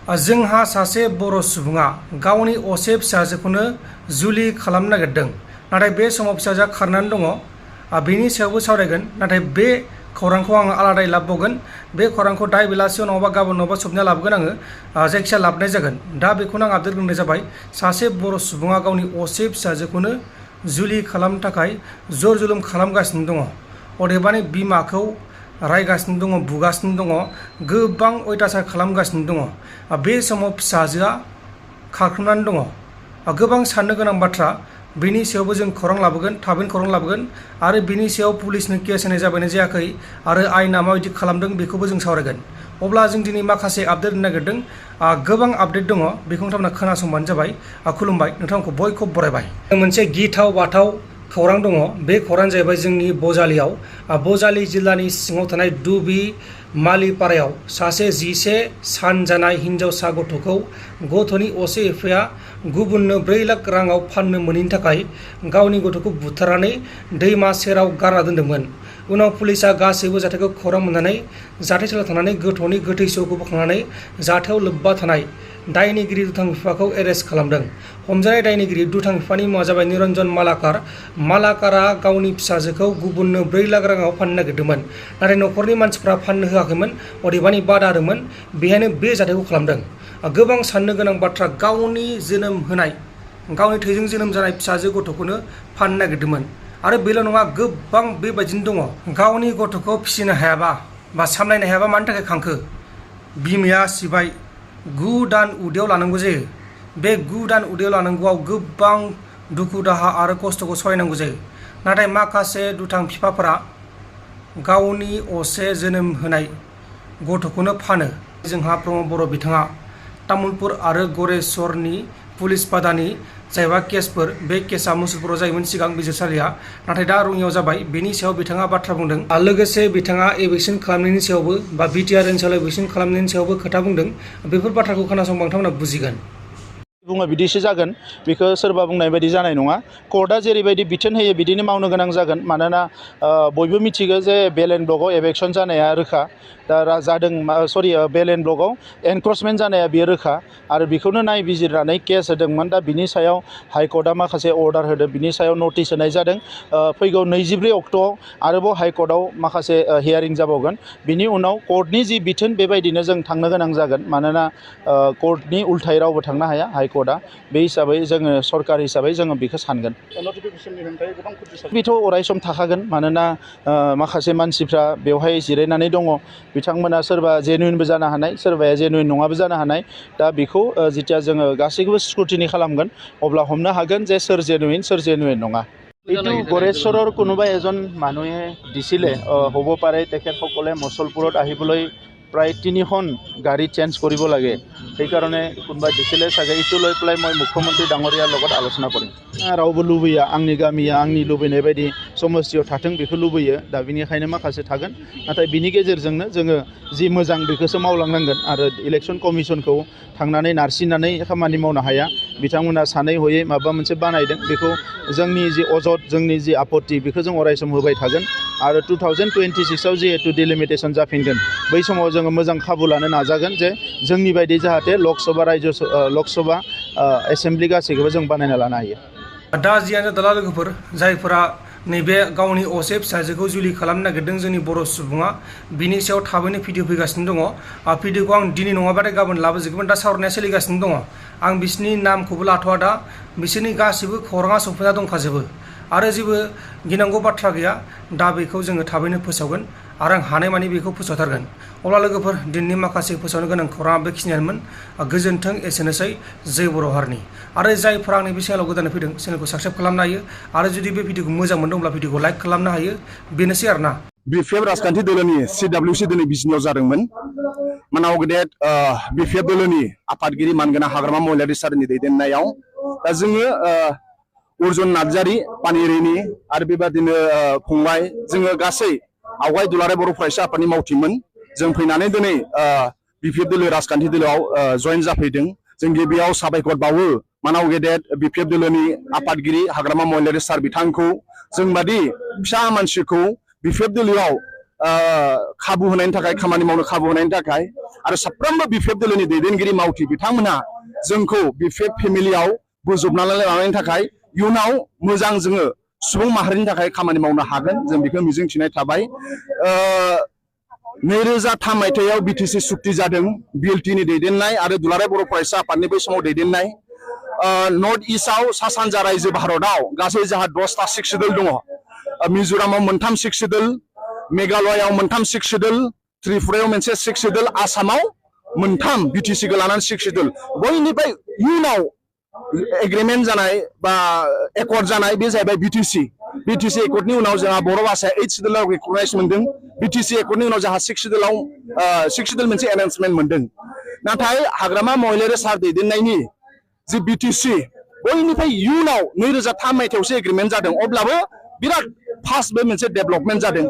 जोंहा सासे बर' सुबुङा गावनि असे फिसाजोखौनो जुलि खालामनो नागिरदों, नाथाय बे समाव फिसाजोआ खारनानै दङ। बेनि सायावबो सावरायगोन, नाथाय बे खौरांखौ आङो आलादायै लाबोबावगोन। बे खौरांखौ दाय बेलासियाव नङाबा गाबोन नङाबा सबनिया लाबोगोन आङो, जायखिया लाबोनाय जागोन। दा बेखौनो आं आपडेट होनाय जाबाय। सासे बर' सुबुङा गावनि असे फिसाजोखौनो जुलि खालामनो थाखाय जर जुलुम खालामगासिनो दङ। अदेबानि बिमाखौ रायगासिनो दङ, बुगासिनो दङ, गोबां अयथासार खालामगासिनो दङ। बे समाव फिसाजोआ खारखोमानानै दङ। गोबां साननो गोनां बाथ्रा। बेनि सायावबो जों खौरां लाबोगोन, थाबैनो खौरां लाबोगोन। आरो बेनि सायाव पुलिसनो केस होनाय जाबायना जायाखै आरो आयेना माबायदि खालामदों बेखौबो जों सावरायगोन। अब्ला जों दिनै माखासे आपडेट होनो नागिरदों। गोबां आपडेट दङ, बेखौ नोंथांमोना खोनासंबानो जाबाय। खुलुमबाय, नोंथांखौ बयखौबो बरायबाय। मोनसे गिथाव बाथाव खौरां दङ। बे खौराङानो जाहैबाय जोंनि बजालियाव, बजालि जिल्लानि सिङाव थानाय दुबि मालिपारायाव सासे 11 सान जानाय हिनजावसा गथ'खौ गथ'नि असे बिफाया गुबुननो 4 लाख राङाव फाननो मोनैनि थाखाय गावनि गथ'खौ बुथारनानै दैमा सेराव गारना दोनदोंमोन। उनाव पुलिसा गासैबो जाथायखौ खौरां मोननानै जाथायसालियाव थांनानै गथ'नि गोथै सहखौ बोखांनानै जाथायाव लोब्बा थानाय दायनिगिरि दुथां बिफाखौ एरेस्ट खालामदों। हमजानाय दायनिगिरि दुथां बिफानि मुङा जाबाय निरन्जन मालाकार। मालाकारा गावनि फिसाजोखौ गुबुननो 4 लाख राङाव फाननो नागिरदोंमोन, नाथाय न'खरनि मानसिफ्रा फाननो होआखैमोन, अदेबानि बादा होदोंमोन। बेहायनो बे जाथायखौ खालामदों। गोबां साननो गोनां बाथ्रा। गावनि जोनोम होनाय, गावनि थैजों जोनोम जानाय फिसाजो गथ'खौनो फाननो नागिरदोंमोन। आरो बेल' नङा, गोबां बेबायदिनो दङ। गावनि गथ'खौ फिसिनो हायाबा बा सामलायनो हायाबा मानि थाखाय खांखो? बिमाया सिबाय 9 दान उदैयाव लानांगौ जायो। बे 9 दान उदैयाव लानांगौआव गोबां दुखु दाहा आरो खस्थ'खौ सहायनांगौ जायो। नाथाय माखासे दुथां बिफाफोरा गावनि असे जोनोम होनाय गथ'खौनो फानो। जोंहा प्रमद बर' बिथाङा तामुलपुर आरो गरेस्वरनि पुलिस बादानि जायबा केसफोर, बे केसा मुसलपुराव जायोमोन सिगां बिजिरसालिया, नाथाय दा रङियाव जाबाय। बेनि सायाव बिथाङा बाथ्रा बुंदों। लोगोसे बिथाङा एभिक्सन खालामनायनि सायावबो बा बिटिआर ओनसोलाव एभिक्सन खालामनायनि सायावबो खोथा बुंदों। बेफोर बाथ्राखौ खोनासंबा नोंथांमोना बुजिगोन। बुङो बिदिसो जागोन, बेखौ सोरबा बुंनाय बायदि जानाय नङा। कर्टआ जेरैबायदि बिथोन होयो बिदिनो मावनो गोनां जागोन। मानोना बयबो मिथिगौ जे बेल एन्ड ब्लकआव एभेक्सन जानाया रोखा। दा जादों बेल एन्ड ब्लकआव एनक्रचमेन्ट जानाया बेयो रोखा। आरो बेखौनो नायबिजिरनानै केस होदोंमोन। दा बिनि सायाव हाइकर्टआ माखासे अर्डार होदों, बिनि सायाव नटिस होनाय जादों। फैगौ 24 अक्ट'आव आरोबाव हाइकर्टआव माखासे हियारिं जाबावगोन। बिनि उनाव कर्टनि जि बिथोन बेबायदिनो जों थांनो गोनां जागोन। मानोना कर्टनि उल्थायै रावबो थांनो हाया हाइकर्टआ। बे हिसाबै जोङो सरकार हिसाबै जोङो बेखौ सानगोन। बेथ' अराय सम थाखागोन। मानोना माखासे मानसिफ्रा बेवहाय जिरायनानै दङ। बिथांमोना सोरबा जेनुइनबो जानो हानाय, सोरबाया जेनुइन नङाबो जानो हानाय। दा बेखौ जिथिया जोङो गासैखौबो स्क्रुटिनि खालामगोन, अब्ला हमनो हागोन যে सोर जेनुइन নঙা। এইটো গৰেশ্বৰৰ কোনোবা এজন মানুহে দিছিলে, হ'ব পাৰে তেখেতসকলে মুছলপুৰত আহিবলৈ প্ৰায় 3খন গাড়ী চেঞ্জ কৰিব লাগে। সেইকাৰণে কোনোবাই দিছিলে চাগে। এইটো লৈ পেলাই মই মুখ্যমন্ত্ৰী ডাঙৰীয়াৰ লগত আলোচনা কৰিম। रावबो लुबैया आंनि गामिया आंनि लुबैनाय बायदि समस्थियाव थाथों, बेखौ लुबैयो। दा बेनिखायनो माखासे थागोन, नाथाय बिनि गेजेरजोंनो जोङो जि मोजां बेखौसो मावलांनांगोन। आरो इलेक्सन कमिसनखौ थांनानै नारसिननानै खामानि मावनो हाया। बिथांमोना सानै हयै माबा मोनसे बानायदों, बेखौ जोंनि जि अजद, जोंनि जि आपत्ति, बेखौ जों अरायसम होबाय थागोन। आरो 2026आव जिहेतु डिलिमिटेसन जाफिनगोन, बै समाव जोङो मोजां खाबु लानो नाजागोन जे जोंनि बायदि जाहाथे लकसभा एसेम्ब्लि गासैखौबो जों बानायना लानो हायो। दा जियानो दाला लोगोफोर, जायफोरा नैबे गावनि असे फिसाजोखौ जुलि खालामनो नागिरदों जोंनि बर' सुबुङा, बिनि सायाव थाबैनो भिडिअ फैगासिनो दङ। भिडिअखौ आं दिनै नङाबाथाय गाबोन लाबोजोबगोन। दा सावरायनाया सोलिगासिनो दङ। आं बिसोरनि नामखौबो लाथ'वा दा। बिसोरनि गासैबो खौराङा सफैना दंखाजोबो आरो जेबो गिनांगौ बाथ्रा गैया। दा बेखौ जोङो थाबैनो फोसावगोन आरो आं हानायमानि बेखौ फोसावथारगोन। अब्ला लोगोफोर, दिनैनि माखासे फोसावनो गोनां खौराङा बेखिनियानोमोन। गोजोन्थों, एसेनोसै। जय बर' हारिनि। आरो जायफोरा आंनि बे चेनेलाव गोदानै फैदों, चेनेलखौ साबस्क्राइब खालामनो हायो। आरो जुदि बे भिडिअखौ मोजां मोनदोंब्ला भिडिअखौ लाइक खालामनो हायो। बेनोसै आरोना। बिपिएफ राजखान्थि दोलोनि CWC दिनै बिजिनियाव जादोंमोन। मानाव गेदेर बिपिएफ दोलोनि आफादगिरि मानगोनां हाग्रामा महिलारि सारनि दैदेननायाव दा जोङो अर्जुन नार्जारी पानेरिनि आरो बेबादिनो फंबाय, जोङो गासै आवगाय दुलाराय बर' फरायसा आफादनि मावथिमोन। जों फैनानै दिनै बिपिएफ दोलो राजखान्थि दोलोआव जयेन जाफैदों। जों गिबियाव साबायखर बावो मानाव गेदेर बिपिएफ दोलोनि आफादगिरि हाग्रामा महिलारि सार बिथांखौ, जों बादि फिसा मानसिखौ बिपिएफ दोलोआव खाबु होनायनि थाखाय खामानि मावनो खाबु होनायनि थाखाय आरो साफ्रोमबो बिपिएफ दोलोनि दैदेनगिरि मावथि बिथांमोनहा जोंखौ बिपिएफ फेमिलियाव बोजबनानै लानायनि थाखाय इयुनाव मोजां जोङो सुबुं माहारिनि थाखाय खामानि मावनो हागोन जों बेखौ मिजिंथिनाय थाबाय 2003 मायथाइयाव बिटिसि सुक्ति जादों बिएलटिनि दैदेननाय आरो दुलाराय बर' फरायसा आफादनि बै समाव दैदेननाय नर्थ इस्टआव सा सानजा रायजो भारतआव गासै जोंहा 10टा सिख शेड्युल दङ मिजोरामाव 3 सिख शेड्युल मेघालयआव 3 सिख शेड्युल त्रिपुरायाव मोनसे सिख शेड्युल आसामाव 3 बिटिसिखौ लानानै सिख शेड्युल बयनिफ्राय इयुनाव एग्रीमेंट जानाय बा एकर्ड जानाय बे जाहैबाय बिटिसि एकर्डनि उनाव जोंहा बर' भाषाया 8 शेड्युलाव रिकगनाइज मोनदों बिटिसि एकर्डनि उनाव जोंहा 6 शेड्युल मोनसे एनाउन्समेन्ट मोनदों नाथाय हाग्रामा महिलारि सार दैदेननायनि जि बिटिसि बयनिफ्राय इयुनाव 2003 मायथाइयावसो एग्रीमेंट जादों अब्लाबो बिराद फास्ट बे मोनसे डेभलपमेन्ट जादों